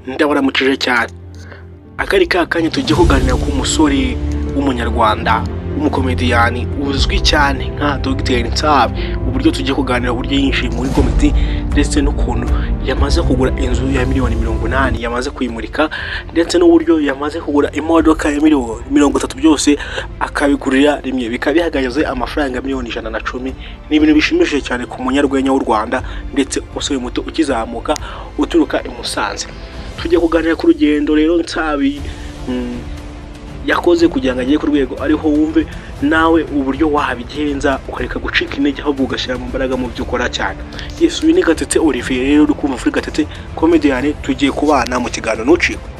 Ndabaramukije cyane. Akari ka kanya tugiye kuganira ku musore w'umunyarwanda w'umukomediyani uzwi cyane nka Dr Nsabi, uburyo tugiye kuganira uburyo yinjiye muri komedi ndetse n'ukuntu yamaze kugura inzu ya miliyoni 80 yamaze kuyimurika, ndetse n'uburyo yamaze kugura imodoka ya miliyoni 30 byose akabigurira rimwe, bikaba bihagaze amafaranga miliyoni 110. Ni ibintu bishimishije cyane ku munyarwenya w'u Rwanda ndetse umusore muto ukizamuka uturuka i Musanze. Tugiye kuganira ku rugendo rero Nsabi yakoze kugira ngo agere ku rwego ariho, wumve nawe uburyo wabigenza ukareka gucika intege ahubwo ugashyira mu mbaraga mu byo ukora cyane. Yes, uyu ni Gatete Olivier rero uri kumva kuri Gatete Comedian, tugiye kubana mu kiganiro, ntucikwe.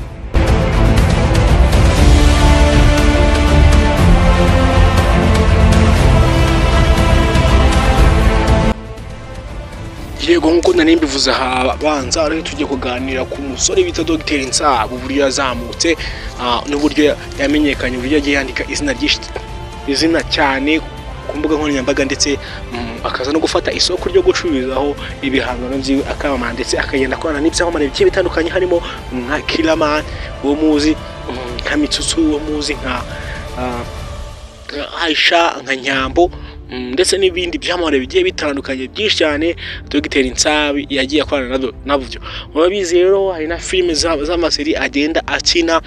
Yego, nk'uko nari mbivuze ahabanza, rero tugiye kuganira ku musore bita Dr Nsabi, uburyo yazamutse n'uburyo yamenyekanye, uburyo yagiye yandika izina ryinshi, izina cyane ku mbuga nkoranyambaga, ndetse akaza no gufata isoko ryo gucururizaho ibihangano byiwe akamamara, ndetse akagenda akorana n'ibyamamare bigiye bitandukanye, harimo nka Killaman uwo muzi, nka Mitsutsu uwo muzi, nka Aisha, nka Nyambo, ndetse n'ibindi byamamare bigiye bitandukanye byinshi cyane Dr Nsabi yagiye akorana nabyo. Murabizi rero hari na filime z'amaseri agenda akina,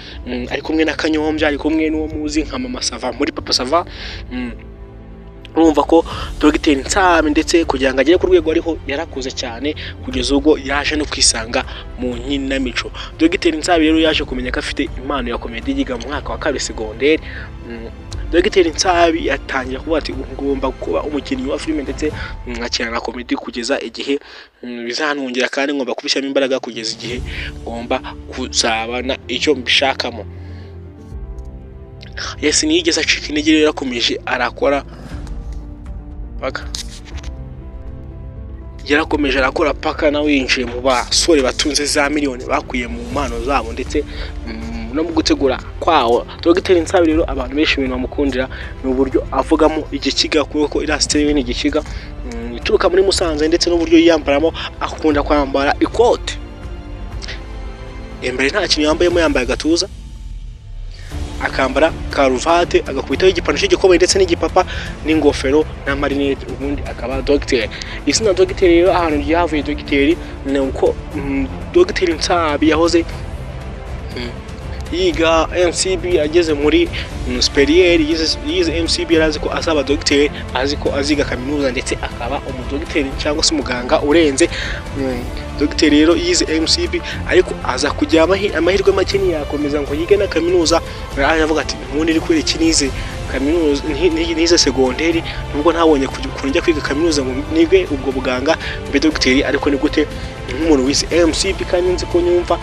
ari kumwe na Kanyombya, ari kumwe n'uwo muzi nka Mama Sava muri Papa Sava. Urumva ko Dr Nsabi ndetse kugira ngo agere ku rwego ariho yarakuze cyane, kugeza ubwo yaje no kwisanga mu nkinamico. Dr Nsabi rero yaje kumenya ko afite impano ya komedi yiga mu mwaka wa kabiri segonderi. Dr Nsabi yatangiye kuvuga ati ngomba kuba umukinnyi wa filime ndetse nkakina na komedi kugeza igihe bizantungira, kandi ngomba kubishyiramo imbaraga kugeza igihe ngomba kuzabana icyo mbishakamo. Yes, ntiyigeze acika intege rero, yarakomeje arakora paka, yarakomeje arakora paka, nawe yinjiye mu basore batunze za miliyoni bakuye mu mpano zabo ndetse no mu gutegura kwawo. Dr Nsabi rero abantu benshi ibintu bamukundira ni uburyo avugamo igikiga, kuko iriya style ni igikiga ituruka muri Musanze, ndetse n'uburyo yiyambaramo, akunda kwambara ikote imbere nta kintu yambayemo, yambaye agatuza, akambara karuvate, agakubitaho igipantaro cy'igikombe ndetse n'igipapa n'ingofero n'amarinete, ubundi akaba dogiteri. Izina dogiteri rero ahantu ryavuye dogiteri ni uko Dr Nsabi yahoze yiga MCB, ageze muri supérieur yize MCB, yari azi ko azaba dogiteri, azi ko aziga kaminuza ndetse akaba umudogiteri cyangwa se umuganga urenze. Dogiteri rero yize MCB, ariko aza kugira amahirwe make, ntiyakomeza ngo yige na kaminuza. Araje avuga ati ubundi iri kubera iki nize kaminuza, nize segonderi, nubwo ntabonye ukuntu njya kwiga kaminuza ngo nige ubwo buganga mbe dogiteri, ariko ni gute nk'umuntu wize MCB kandi nzi ko nyumva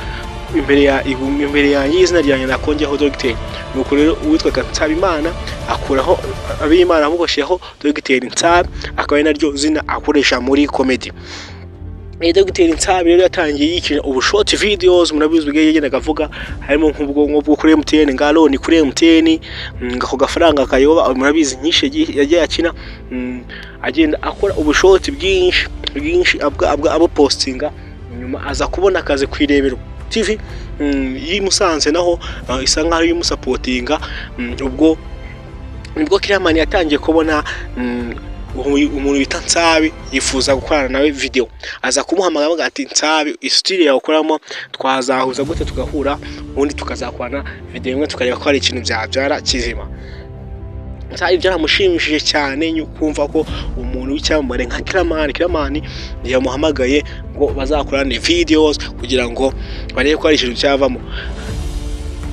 imbere yanjye izina ryanjye nakongeho dogiteri. Nuko rero uwitwaga Nsabimana akuraho Abimana, ahubwo ashyiraho Dogiteri Nsabi, akaba ari naryo zina akoresha muri komedi. Dogiteri Nsabi rero yatangiye yikina ubu short videos, murabizi ubwo yagendaga avuga, harimo nk'ubwo bwo kuri MTN, nga loan kuri MTN, ako gafaranga kayoba, murabizi nyinshi yagiye akina, agenda akora ubu short bwinshi bwinshi abupostinga. Nyuma aza kubona akazi ku Irebero TV y'i Musanze, naho isa nkaho imusapotinga. Ubwo nibwo Killaman yatangiye kubona umuntu bita Nsabi, yifuza gukorana nawe video, aza kumuhamagara avuga ati Nsabi, style yawe ukoramo twazahuza gute tugahura, ubundi tukazakorana video imwe tukareba ko hari ikintu byabyara kizima. Nsabi byaramushimishije cyane kumva ko umuntu w'icyamamare nka Killaman yamuhamagaye ngo bazakorane videos kugira ngo barebe ko hari ikintu cyavamo.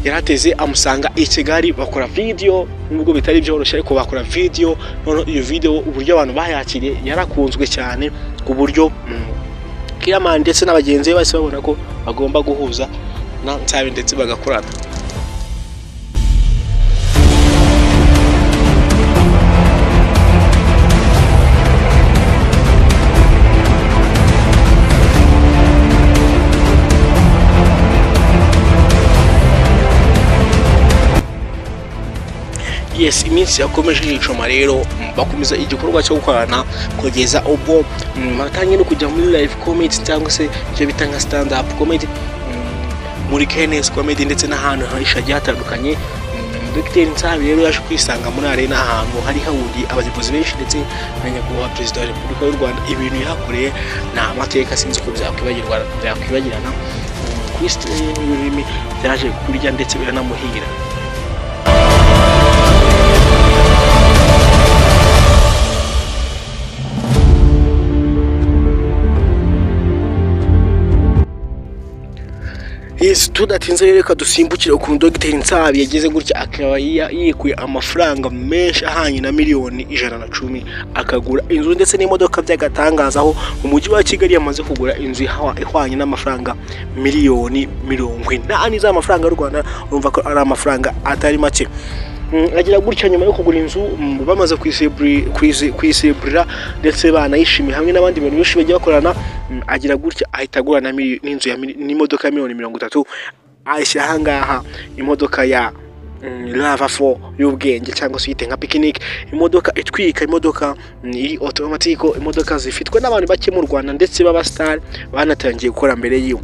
Yarateze amusanga i Kigali bakora video, nubwo bitari byoroshye ariko bakora video. Noneho iyo video uburyo abantu bayakiriye yarakunzwe cyane, ku buryo Killaman ndetse n'abagenzi be bahise babona ko bagomba guhuza na Nsabi ndetse bagakorana. Yes, iminsi yakomeje yicuma rero, bakomeza igikorwa cyo gukorana kugeza ubwo batangiye no kujya muri live comedy cyangwa se icyo bita nka stand up comedy. muri Kenes Comedy ndetse n'ahantu henshi hagiye hatandukanye. Dr Nsabi rero yaje kwisanga muri arena, ahantu hari hahuriye abayobozi benshi ndetse na nyakubahwa Perezida wa Repubulika y'u Rwanda. Ibintu yahakoreye ni amateka, sinzi ko byakwibagirana. Kuri sitade y'ururimi byaje kurya ndetse biranamuhira. Yes, tudatinze rero reka dusimbukire ukuntu Dr Nsabi yageze gutya akaba yikuye amafaranga menshi ahanye na 110 miliyoni, akagura inzu ndetse n'imodoka by'agatangaza, aho mu mujyi wa Kigali yamaze kugura inzu ihwanye n'amafaranga 80 miliyoni z'amafaranga y'u Rwanda. Urumva ko ari amafaranga atari make. Agira gutya nyuma yo kugura inzu, bamaze kuyiseburira ndetse banayishimiye hamwe n'abandi bantu benshi bagiye bakorana, agira gutya ahita agura n'inzu n'imodoka ya 30 miliyoni, ayishyira ahangaha, imodoka ya RAV4 y'ubwenge cyangwa se uyite nka picnic, imodoka itwika, imodoka iri automatic, imodoka zifitwe n'abantu bake mu Rwanda ndetse b'abastar banatangiye gukora mbere yiwe.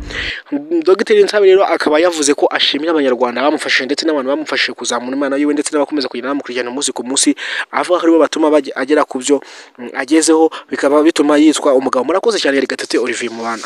Dr Nsabi rero akaba yavuze ko ashimira Abanyarwanda bamufashije ndetse n'abantu bamufashije kuzamura impano yiwe ndetse n'abakomeza kugenda bamukurikirana umunsi ku munsi, avuga ko aribo batuma agera ku byo agezeho, bikaba bituma yitwa umugabo. Murakoze cyane, yari Gatete Olivier Mubana.